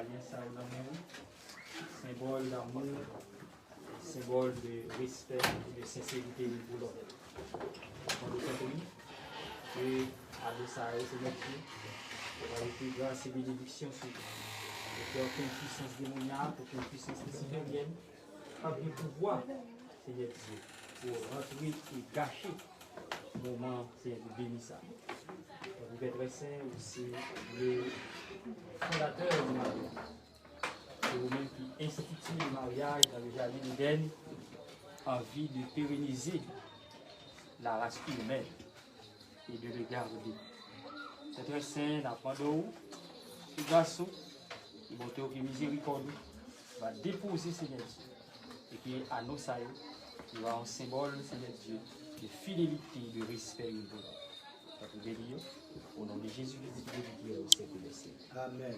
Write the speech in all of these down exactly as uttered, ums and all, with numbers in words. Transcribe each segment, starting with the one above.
Byen sa yo nan men w. Senbòl damou, senbòl de respè e de senserite youn pou lòt. Mande Sentespri ke ado sa yo, Senyè Dye, ou va jete gras e benediksyon sou yo. E ke okenn pwisans demonyak, okenn pwisans lisifèryèn p ap gen pouvwa, Senyè Dye, pou rantre e gache moman, Senyè Dye, beni sa. Tankou Pè Trè Sen, ou se le fondatè de maryaj. Se ou menm ki enstitye le maryaj dans le jardin d'Éden en vue de pérenniser la race humaine et de le garder. Pè Trè Sen, n ap mande w, pou gras ou, pou bonte w, pou mizerikòd ou, va depoze, Senyè Dye, e ke ano sa yo, yo va yon senbòl, Senyè Dye, de fidelite, de respè youn pou lòt. Tankou beni yo, au nom de Jésus, Jésus, Jésus, Jésus, Jésus, Jésus, Jésus. Amèn.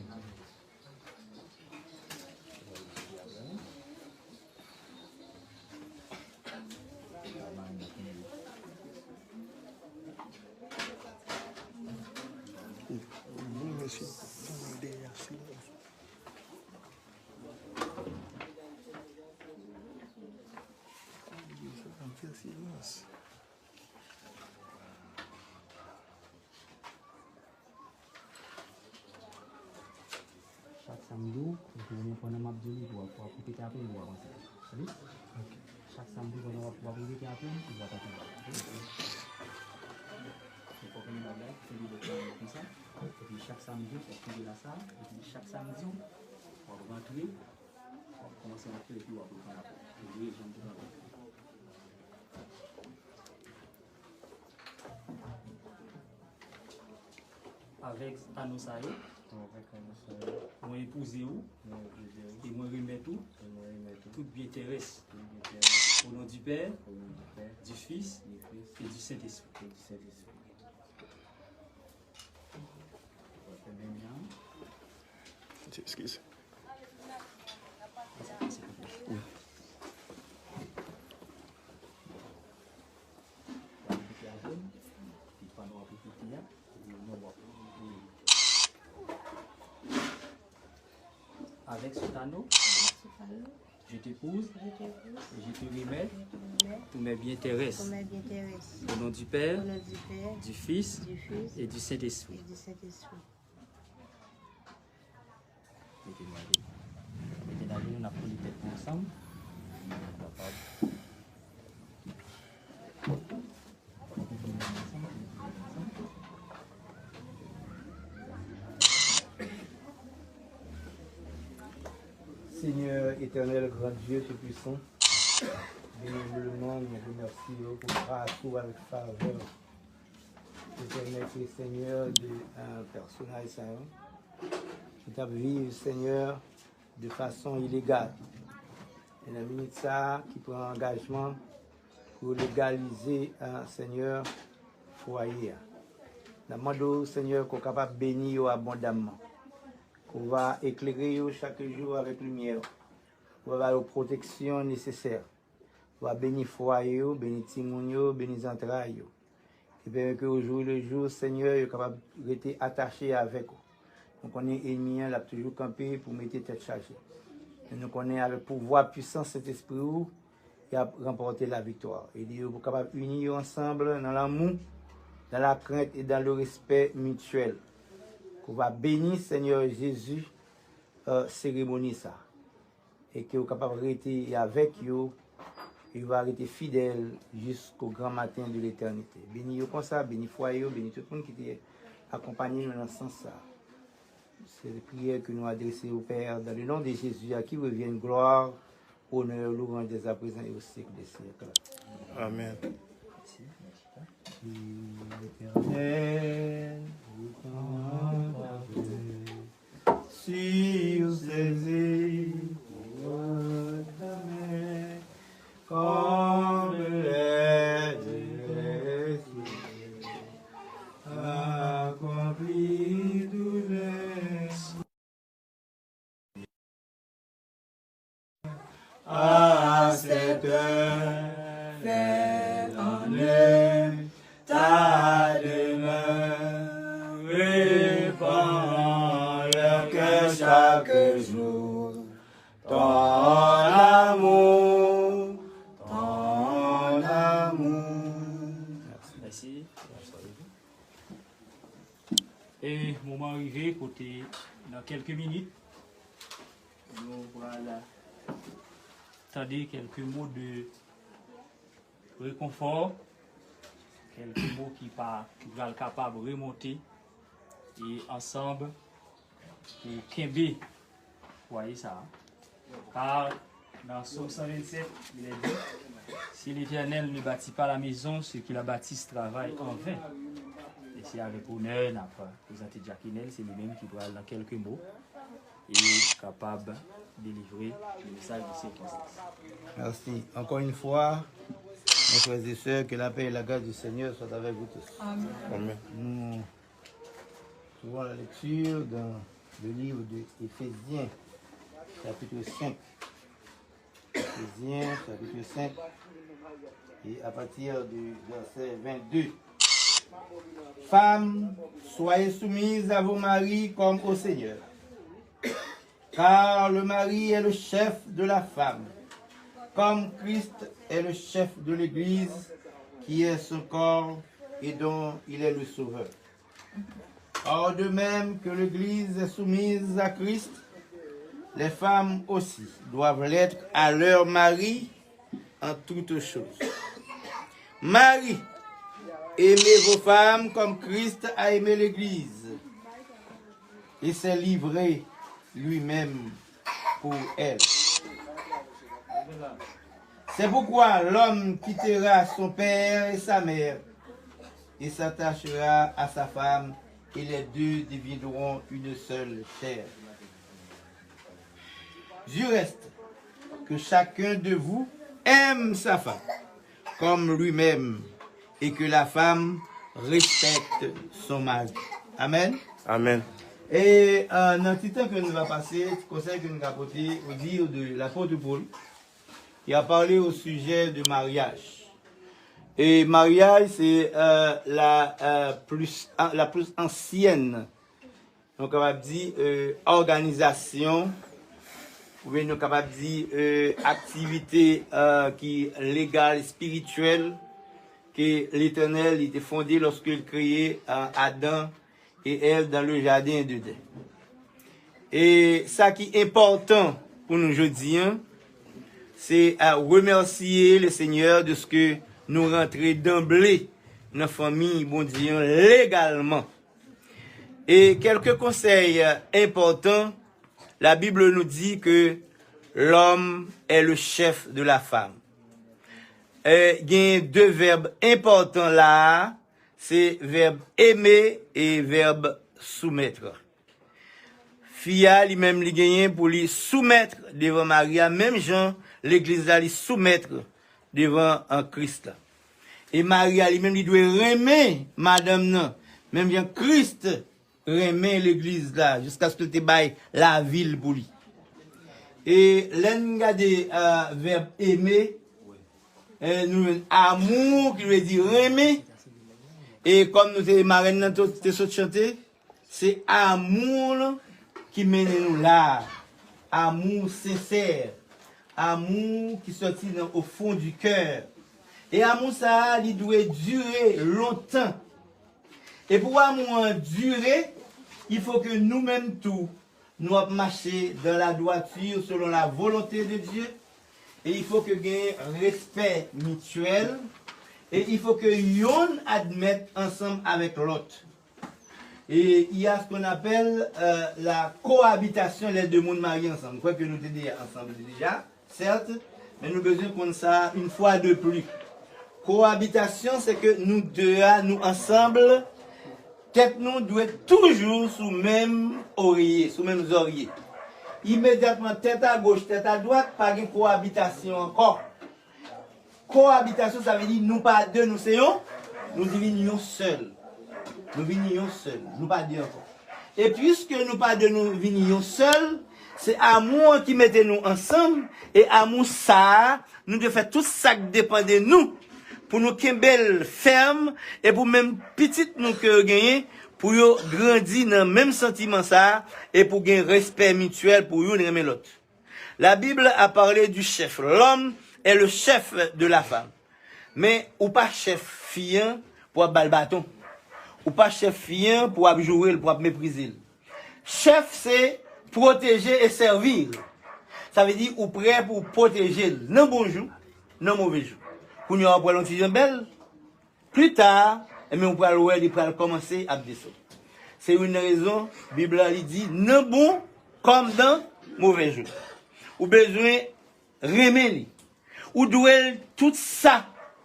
Chak sa m di w, ou konnen pandan m ap di w li, w ap, w ap repete apre m, w ap ansanm. Tande? Ok. Chak sa m di w, pandan w ap, w ap repete apre m, w ap ansanm. Se fòk nou bagay, se li de konsa. Epi chak sa m di w, w ap kenbe la sa, epi chak sa m di w, w ap rantre, w ap kòmanse rantre, epi w ap reprann apre. Ou veye jan m te pale. Avèk ano sa yo, Avèk ano sa yo, mwen epouze ou, mwen epouze ou, e mwen remèt ou, e mwen remèt ou, tout byen terès, tout byen terès, au nom du Père, au nom du Père, du Fils, du Fils, et du Saint-Esprit. Et du Saint-Esprit. Fè menm jan. Eskize. Avec ce anneau, je t'épouse, je t'épouse, et je te remets, je te remets, tous mes biens terrestres, tous mes biens terrestres, au nom du Père, au nom du Père, du Fils, du Fils, et du Saint-Esprit. Et du Saint-Esprit. Mete nou ajenou. Mete nou ajenou, n ap kole tèt nou ansanm. Pou nou kapab. Senyè etènèl, gran Dye, Tout-Puissant, byen enbleman, nou remèsye w pou gras ou avèk favè w. Ou pèmèt, Senyè, de, euh, pèsonaj sa yo ki t ap viv, Senyè, de fason ilegal. E nan minit sa a, ki pran angajman pou legalize, euh, Senyè, fwaye a. N ap mande w, Senyè, ke w kapab beni yo abondamman. Ke w va eklere yo chak jou avèk limyè w. Ke w va ba yo pwoteksyon nesesè. Ou va beni fwaye yo, beni timoun yo, beni zantray yo. E pèmèt ke au jour le jour, Senyè, yo kapab rete atache avèk ou. Nou konnen enmi an, l ap toujou kanpe pou mete tèt chaje. Men nou konnen avèk pouvwa pwisans Sentespri ou, y ap ranpòte laviktwa. Ede yo pou kapab ini yo ansanm nan lanmou, dans la crainte et dans le respect mutuel. Ke w va beni, Senyè Jezi, euh, seremoni sa. E ke w kapab rete avèk yo, e yo va rete fidèl jusqu'au grand matin de l'éternité. Beni yo konsa, beni fwaye yo, beni tout moun ki te akonpanye nou nan sans sa. Se priyè ke nou adrese au Père, dans le nom de Jésus, à qui reviennent gloire, honneur, louange dès à présent et au siècle des siècles. Amen. Éternel, sur ses îles, comme les délaissés, accomplis tous les à cette heure, fais en eux ta demeure, répands en leur cœur chaque Moman rive kote, nan kèlke minit, nou pral tande kèlke mo de rekonfò, kèlke mo ki pa, ki pral kapab remonte e ansanm pou kenbe fwaye sa a. Ka nan Sòm san vennsenk, il est dit, si l'Éternel ne bâtit pas la maison, ceux qui la bâtissent travaillent en vain. E se avèk onè n ap prezante Dyakenèl, se li menm ki pral nan kèlke mo e kapab delivre le mesaj de sirkonstans. Merci. Encore une fois, mes frères et sœurs, que la paix et la grâce du Seigneur soient avec vous tous. Amen. Amen. Nous suivons la lecture dans le livre de Éphésiens, chapitre cinq. Éphésiens, chapitre cinq, et à partir du verset vingt-deux. Femmes, soyez soumises à vos maris comme au Seigneur. Car le mari est le chef de la femme, comme Christ est le chef de l'Église, qui est son corps et dont il est le sauveur. Or, de même que l'Église est soumise à Christ, les femmes aussi doivent l'être à leur mari en toutes choses. Maris, aimez vos femmes comme Christ a aimé l'Église et s'est livré lui-même pour elle. C'est pourquoi l'homme quittera son père et sa mère et s'attachera à sa femme, et les deux deviendront une seule chair. Du reste, que chacun de vous aime sa femme comme lui-même, et que la femme respecte son mari. Amen. Amen. E euh, nan ti tan ke nou va pase, ti konsèy ke nou ka pote au dire de l'apôtre Paul, il a parlé au sujet de mariage. E maryaj se euh, la euh, plus, la plus ancienne, nou kapab di, euh, òganizasyon, oubyen nou kapab di euh, aktivite euh, ki legal, espirityèl, ke Letènèl li te fonde lòske l kreye euh, Adan e Èv dans le jardin d'Éden. E sa ki enpòtan pou nou jodi a, se a remèsye le Senyè de ce que nou rantre danble nan fanmi Bondye an legalman. E kèlke konsèy enpòtan, la Bible nous dit que l'homme est le chef de la femme. E gen de vèb enpòtan la a, se vèb aimer e vèb soumettre. Fi a li menm li genyen pou li soumèt devan mari a, menm jan legliz la li soumèt devan an Kris la. E mari a li menm li dwe renmen madanm nan, menm jan Kris renmen legliz la, jiskaske l te bay lavi l pou li. E lè n gade euh, vèb aimer, euh, nou jwenn amour ki vle di renmen. E kòm nou te marèn nan te sot chante, se amour lan ki mennen nou la. Amour sensè, amour ki sòti nan au fond du cœur. E amour sa a li dwe dire lontan. E pou amour an dire, il faut que nou menm tou nou ap mache dans la droiture selon la volonté de Dieu. E il faut que gen respè mityèl. E il faut que yonn admèt ansanm avèk lòt. E il y a ce qu'on appelle euh, la cohabitation, les deux moun marye ansanm. Kwè ke nou te deja ansanm deja, certes, men nou bezwen konn sa une fois de plus. Kohabitasyon se ke nou de a nou ansanm, tèt nou dwe toujou sou menm orye, sou menm zòrye. Imedyatman tèt a goch, tèt a dwat, pa gen kohabitasyon ankò. Kohabitasyon sa vle di nou pa de, nou se yon, nou vin yon sèl. Nou vin yon sèl, nou pa de ankò. E piske nou pa de, nou vin yon sèl, se amou an ki mete nou ansanm. E amou sa a, nou dwe fè tout sa k depann de nou pou nou kenbe l fèm, e pou menm pitit nou ke yo genyen, pou yo grandi nan menm santiman sa a, e pou gen respè mityèl, pou youn renmen lòt. La Bible a parlé du chef. L'homme est le chef de la femme. Men ou pa chèf fi an pou ap ba l baton. Ou pa chèf fi an pou w ap joure l, pou w ap meprize l. Chèf se pwoteje e sèvi. Sa vle di ou prè pou w pwoteje l nan bon jou, nan move jou. Kounye a w ap wè l yon ti jan bèl, pita, ebyen ou pral wè li pral kòmanse ap desann. Se youn nan rezon Bib la li di nan bon kòm nan move jou. Ou bezwen renmen li. Ou dwe l tout sa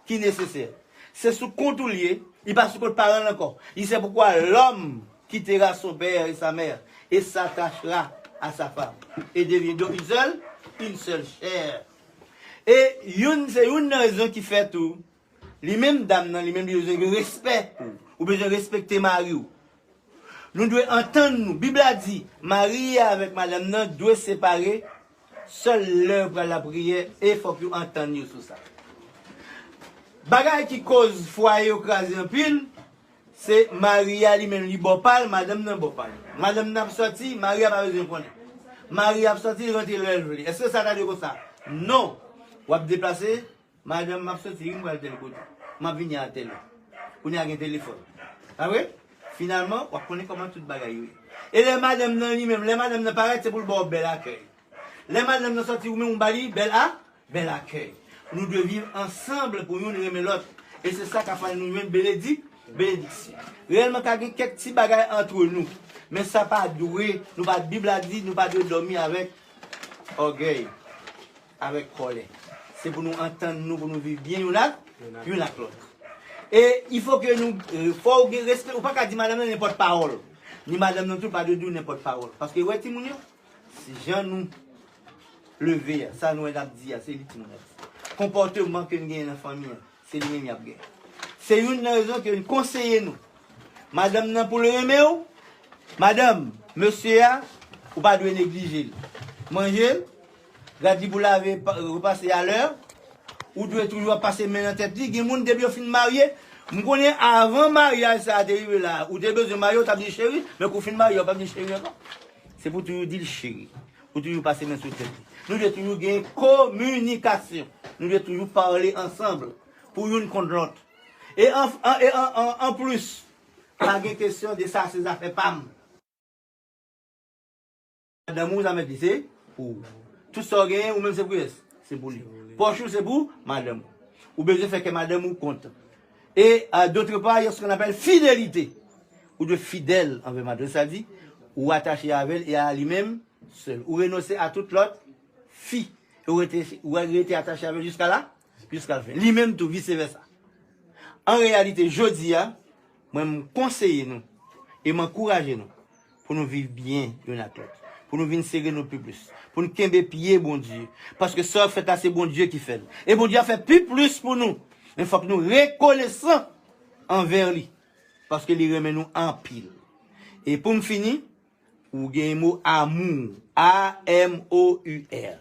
ki nesesè. Se sou kont ou l ye, li pa sou kont paran l ankò. Li se poukwa lòm kitera son père et sa mère et s'attachera à sa femme et devient donc une seule, une seule chair. E youn, se youn nan rezon ki fè tou, li menm dam nan, li menm li bezwen gen respè pou ou. Ou bezwen respekte mari w. Nou dwe antann nou. Bib la di, mari a avèk madanm nan dwe separe sèl lè yo pral lapriyè e fòk yo antann yo sou sa. Bagay ki koz fwaye yo kraze anpil, se mari a li menm li bò pa l, madanm nan bò pa l. Madanm nan ap sòti, mari a pa bezwen konnen. Mari a ap sòti, li rantre lè l vle. Èske sa ta dwe konsa? Non. W ap deplase, madanm, m ap sòti, wi, m pral tèl kote. M ap vini a tèl lè. Kounye a gen telefòn. Pa vre? Finalman, w ap konnen kòman tout bagay yo ye. E lè madanm nan li menm, lè madanm nan parèt, se pou l ba w bèl akèy. Lè madanm nan sòti, ou menm ou ba li bèl a, bèl akèy. Nou dwe viv ansanm pou youn renmen lòt. E se sa k ap fè nou jwenn benedik, benediksyon. Reyèlman, ka gen kèk ti bagay antre nou. Men sa pa dwe, nou pa, Bib la di, nou pa dwe dòmi avèk ògèy, avèk kòlè. Se pou nou antann nou, pou nou viv byen youn ak, youn ak lòt. E il faut que nou, euh, fò w gen respè, ou pa ka di madanm nan nenpòt pawòl. Ni madanm nan tou pa dwe di w nenpòt pawòl. Paske wè timoun yo, se jan nou leve a, sa nou wè n ap di a, se li timoun ap di. Konpòteman ke n genyen nan fanmi an, se li menm y ap genyen. Se youn nan rezon ke n konseye nou. Madanm nan pou l renmen w, madanm, mesye a, ou pa dwe neglije l. Manje l, gad li pou lave, pa- repase a lè, ou dwe toujou ap pase men nan tèt li. Gen moun depi yo fin marye, m konnen avan maryaj sa a te rive la, ou te bezwen marye, ou t ap di cheri, men kou w fin marye, ou p ap di cheri ankò. Se pou toujou di l cheri. Pou toujou pase men sou tèt li. Nou dwe toujou gen kominikasyon. Nou dwe toujou pale ansanm pou youn konn lòt. E an, an, e an, an, anplis, pa gen kesyon de sa se zafè pa m. Madanm ou sa mèt li se pou ou. Tout sa w genyen, ou menm se pou kiyès? Se pou li. Pòch ou se pou madanm ou. Ou bezwen fè kè madanm ou kontan. E, a, d'autre part, il y a ce qu'on appelle fidélité. Ou dwe fidèl anvè madanm. Sa di, ou atache avè l e a li menm sèl. Ou renonse a tout lòt fi. E ou rete, ou rete atache avè l jiska la, jiska la fen. Li menm tou, vise vèsa. An reyalite, jodi a, mwen m konseye nou e m ankouraje nou pou nou viv byen youn ak lòt, pou nou vin sere nou pi plis, pou nou kenbe pye Bondye, paske sa w ap fè la, se Bondye ki fè l. E Bondye ap fè pi plis pou nou. Men fòk nou rekonesan anvè li, paske li renmen nou anpil. E pou m fini, ou gen mo amour, A M O U R,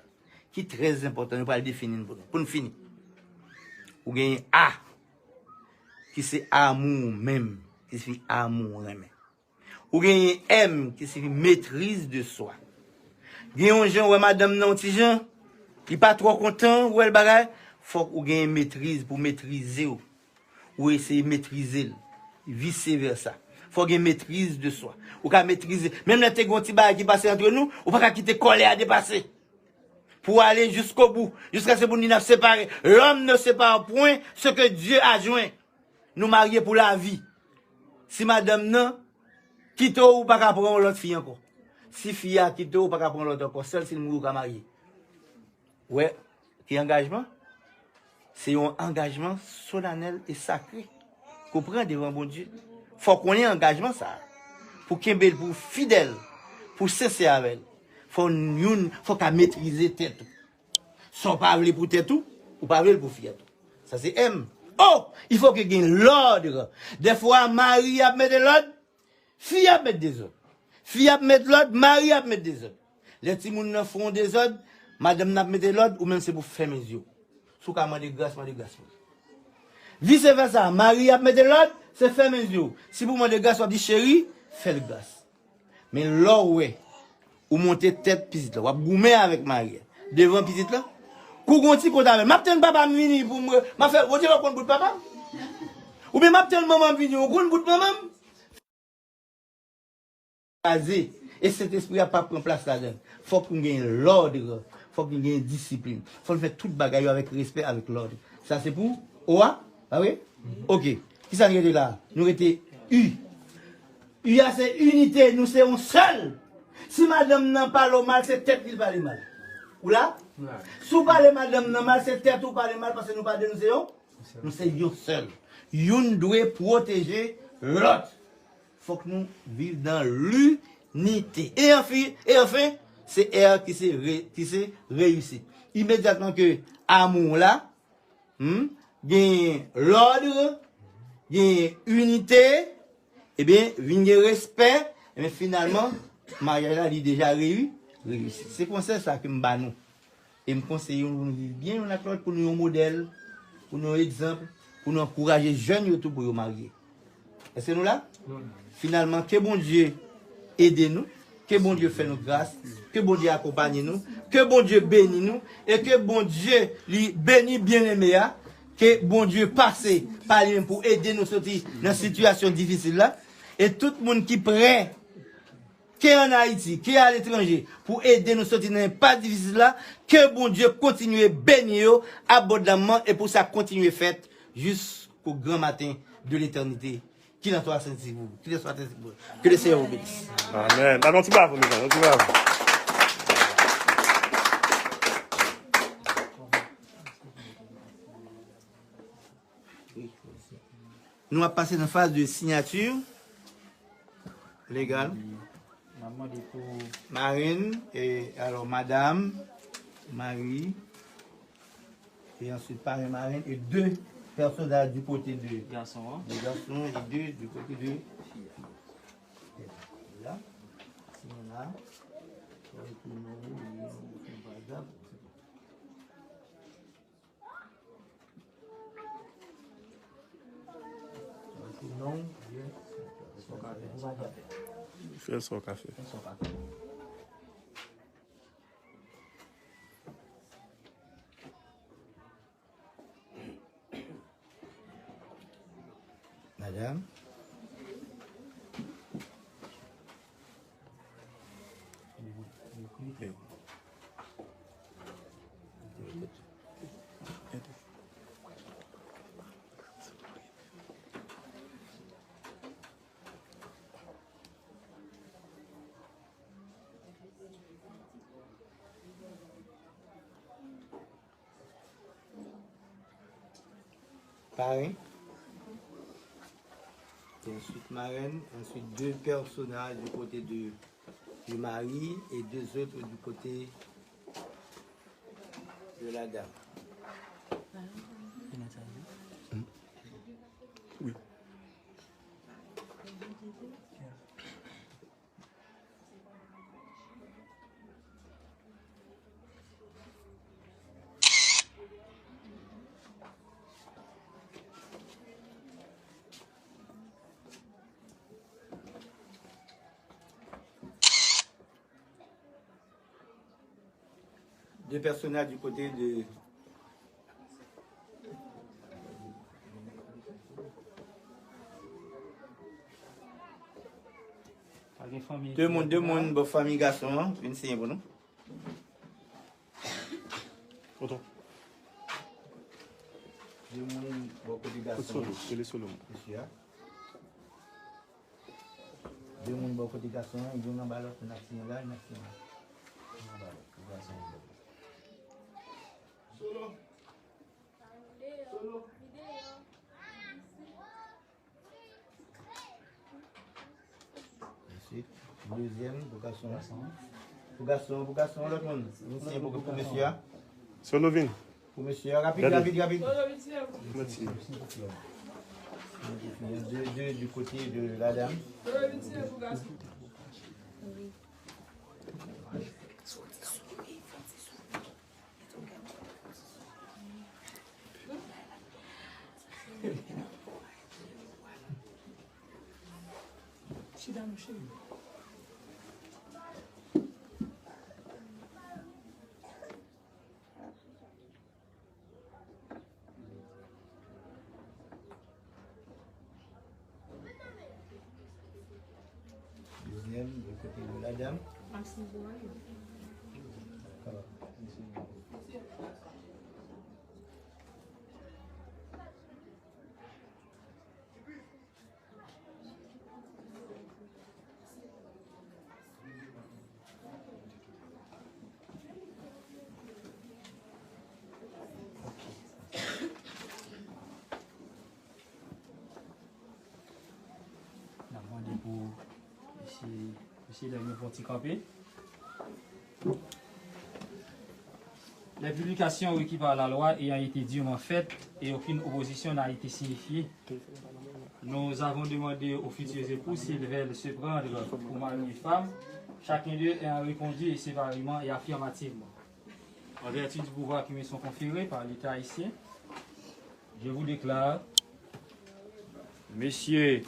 ki trè enpòtan, nou pral defini l pou nou. Pou n fini, ou gen A, ki se amour menm, ki sifi amour, renmen. Ou genyen M, ki sifi maîtrise de soi. Gen yon jan, ou wè madanm nan yon ti jan, li pa twò kontan, ou wè l bagay, fòk ou genyen metriz pou metrize w. Ou eseye metrize l, vise vèsa. Fò gen maîtrise de soi. Ou ka metrize. Menm lè te gen yon ti bagay ki pase antre nou, ou pa ka kite kòlè a depase. Pou w ale jiskobou, jiskaske pou n di n ap separe. L'homme ne sépare point ce que Dieu a joint. Nou marye pou lavi. Si madanm nan kite w, ou pa ka pran yon lòt fi ankò. Si fi a kite w, ou pa ka pran lòt ankò. Sèl si l mouri, ou ka marye. Wè, ki angajman? Se yon angajman solanèl e sakre ke w pran devan Bondye. Fò w konnen angajman sa a. Pou kenbe l, pou w fidèl, pou w sensè avè l. Fò youn, fò w ka metrize tèt ou. Sa w pa vle pou tèt ou, ou pa vle l pou fi a tou. Sa se M. O! Il faut que gen lòd. Dèfwa, mari ap mete lòd, fi ap met dezòd. Fi ap met lòd, mari ap met dezòd. Lè timoun nan fè yon dezòd, madanm nan ap mete lòd, ou menm se pou fèmen zye w. Si w ka mande gras, mande gras pou li. Vise vèsa, mari ap mete lòd, se fèmen zye w. Si pou mande gras, w ap di, cheri, fè l gras. Men lè w wè, ou monte tèt pitit la, w ap goumen avèk mari a, devan pitit la, kou gon ti kote avè l. M ap tann papa m vini pou m, m ap fè, Bondye pa konn bout papa m. Oubyen m ap tann manman m vini, ou konn bout manman m. kraze. E Sentespri a p ap pran plas ladan l. Fòk nou gen lòd. Fòk nou gen disiplin. Fòk nou fè tout bagay yo avèk respè, avèk lòd. Sa se pou O a, pa vre? Ok. Kisa n rete la? Nou rete U. U a se inite, nou se yon sèl. Si madanm nan pale w mal, se tèt li l pale mal. Ou la? Si w pale madanm nan mal, se tèt ou pale mal, paske nou pa de, nou se yon, nou se yon sèl. Youn dwe pwoteje lòt. Fòk nou viv nan linite. E anfi, e anfen, se R ki se re-, ki se reyisit. Imedyatman ke amou la, hmm, gen lòd, gen inite, ebyen, vin gen respè, ebyen, finalman, maryaj la, li deja reyi-, reyisi. Se konsèy sa ke m ba nou. E m konseye nou pou nou viv byen youn ak lòt, pou nou yon modèl, pou nou yon egzanp, pou nou ankouraje jèn yo tou pou yo marye. Èske nou la? Finalman, ke Bondye ede nou, ke Bondye fè nou gras, ke Bondye akonpanye nou, ke Bondye beni nou, e ke Bondye li beni byeneme a, ke Bondye pase pa li menm pou ede nou soti nan sitiyasyon difisil la. E tout moun ki prè, ke ann Ayiti, ke aletranje, pou ede nou soti nan enpas difisil la, ke Bondye kontinye beni yo abondamman e pou sa kontinye fèt jis au grand matin de l'éternité. Qu'il en soit ainsi pour vous. Qu'il en soit ainsi pour vous. Que le Seigneur vous bénisse. Amen. Ba nou yon ti bravo, mezanmi, yon ti bravo. Nou ap pase nan faz de sinyati legal. Marenn, e, alò, madanm, mari, e answit parenn, marenn, e de pèsonaj du kote de gason, e de du kote de fi. La, si nou la, pa egzanp, Fè sa w ka fè. Madanm. Parenn. E answit marenn, answit de pèsonaj du kote de, du mari e de zòt du kote de la dam. Wi. De pèsonaj du kote de De moun, de moun bò fanmi gason an vin siyen pou nou. Tonton. De moun bò kote gason an. Solo, rele solo. Mesye a. De moun bò kote gason an, youn anba lòt, n ap siyen la, n ap siyen la. Youn anba lòt, pou gason an. Solo. Solo. Ensuite, dezyèm, pou gason an. Pou gason an, pou gason an, lòt moun. Misye pou, pou mesye a. Solo vin. Pou mesye a, rapid, rapid, rapid. Mèsi. De, de, du kote de la dam. Chita non, cheri. Deuxième, du côté de la dame. D'accord. N ap mande pou mesye, mesye dam yo fè yon ti kanpe. Les publications requises par la loi ayant été dûment faites et aucune opposition n'a été signifiée, nous avons demandé aux futurs époux s'ils veulent se prendre pour mari et femme. Chacun d'eux ayant répondu et séparément et affirmativement. En vertu du pouvoir qui me sont conférés par l'État haïtien, je vous déclare, Monsieur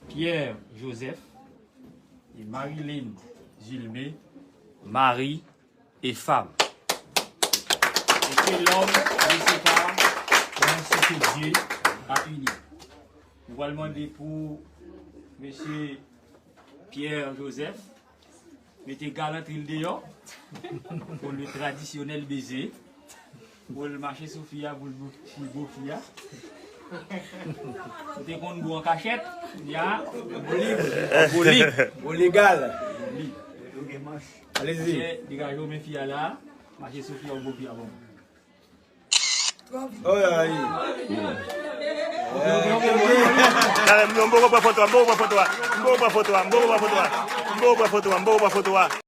Pierre Joseph et Marilyn Zulmé, mari et femme. Et que l'homme les sépare dans ce que Dieu a uni. Nou pral mande pou mesye Pierre Joseph mete galantri l deyò pou le tradisyonèl beze. Pou l mache sou fi a, pou l bo, pou l bo fi a. Ou te konn bo an kachèt, ya. Bo lib. Bo lib. Bo legal. Alezi. Degaje w men fi a la, mache sou fi a, ou bo fi a bon. Oh, ayi. Talè, m poko pran foto a, m poko pran foto a, m poko pran foto a, m poko pran foto a, m poko pran foto a, m poko pran foto a.